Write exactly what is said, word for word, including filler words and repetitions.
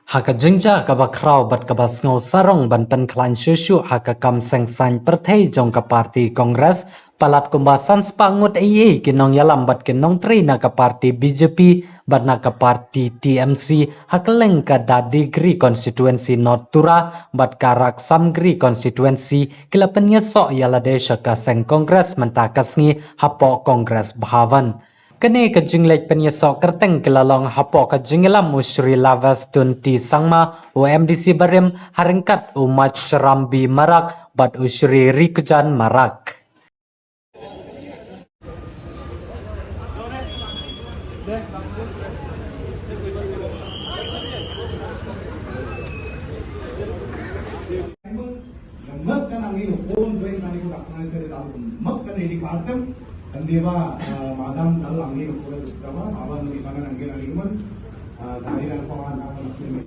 Ha ka jingjia kaba khraw bad kaba sngew sarong ban pynkhlaiñ shuh shuh ha ka kam seng saiñ pyrthei jong ka party Congress, palat kumba san spah ngut ei ei ki nongïalam bad ki nongtrei na ka party B J P bad na ka party T M C ha kylleng ka Dadri constituency North Tura bad ka Raxamgre constituency ki la pynïasoh ïa lade sha ka seng Congress mynta ka sngi hapoh Congress Bhavan. Kane ka jingleit pynïasoh kyrteng ki la long hapoh ka jingïalam u Shri Lavesh Tunti Sangma, u M D C barim, ha ryngkat u Machram B Marak bad u Shri Rikujan Marak. Mat ka nang ino pon doi kani ko dakna sere dalu mat ka nedi kacem. Kandeva madam dal nang ino pon doi kama aban ni mana nang ino ino man. Dari dan pawan akan nang.